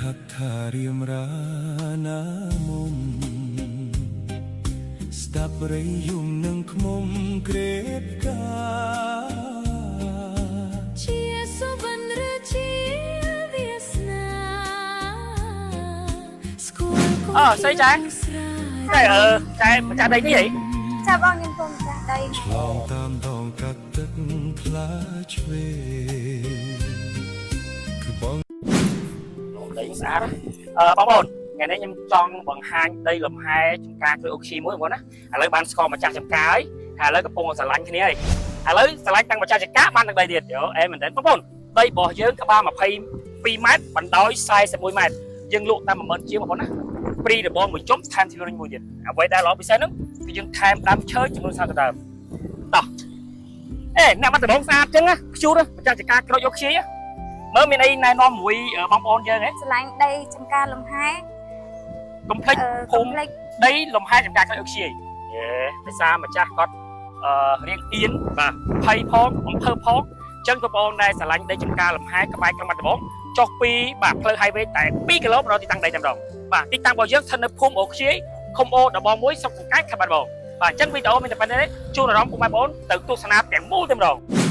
หักทาเรียมรานามุม ស្ដាប់រៃយំនឹងខ្មុំក្រេបកា ជាសុវណ្ណឬជាវាសនាស្គាល់ អឺស្អីចា តែអឺតែម្ចាស់ដីនេះអី ចាបងខ្ញុំគុំចាស់ដី ឆ្លងតាមដងកាត់ទឹកផ្លាឆ្វេគឺបង ដីស្អាតអឺបងប្អូនថ្ងៃនេះខ្ញុំចង់បង្ហាញដីលំហែចំការជួយអូខ្ជីមួយបងប្អូនណាឥឡូវបានស្គាល់ម្ចាស់ចំការហើយហើយឥឡូវកំពុងស្រឡាញ់គ្នាហើយឥឡូវស្រឡាញ់តាំងម្ចាស់ចំការបានទាំងដីទៀតយោអេមែនតើបងប្អូនដីរបស់យើងក្បាល22ម៉ែត្របណ្ដោយ41ម៉ែត្រយើងលក់តាម10000ជាងបងប្អូនណាព្រីរបងមួយជុំថែមទីរុញមួយទៀតអ្វីដែលល្អពិសេសហ្នឹងគឺយើងថែមដើមឈើចំនួន30ដើមតោះអេអ្នកបាត់ដំបងស្អាតចឹងណាខ្ជូតម្ចាស់ចំការក្រូចអូខ្ជីមើលមានអីណែនាំមួយបងប្អូនយើងហ៎ ស្រឡាញ់ដីចំការលំហែ កុំភ្លេច អឺ ភូមិ កុំភ្លេច ដីលំហែចំការក្រូចអូខ្ជាយយេដោយសារម្ចាស់គាត់អឺរៀងអៀនបាទភ័យផងអំភើផងអញ្ចឹងបងប្អូនដែលស្រឡាញ់ដីចំការលំហែក្បែរក្រុងបាត់ដំបងចុះពីបាទផ្លូវ highway តែ2គីឡូមកដល់ទីតាំងដីតែម្ដងបាទទីតាំងរបស់យើងស្ថិតនៅភូមិអូខ្ជាយឃុំអូដបងមួយស្រុកសង្កែខេត្តបាត់ដំបងបាទអញ្ចឹងវីដេអូមានតែប៉ុណ្្នេះទេជួនអារម្មណ៍ពុកម៉ែបងប្អូនទៅទស្សនាទាំងមូលតែម្ដង។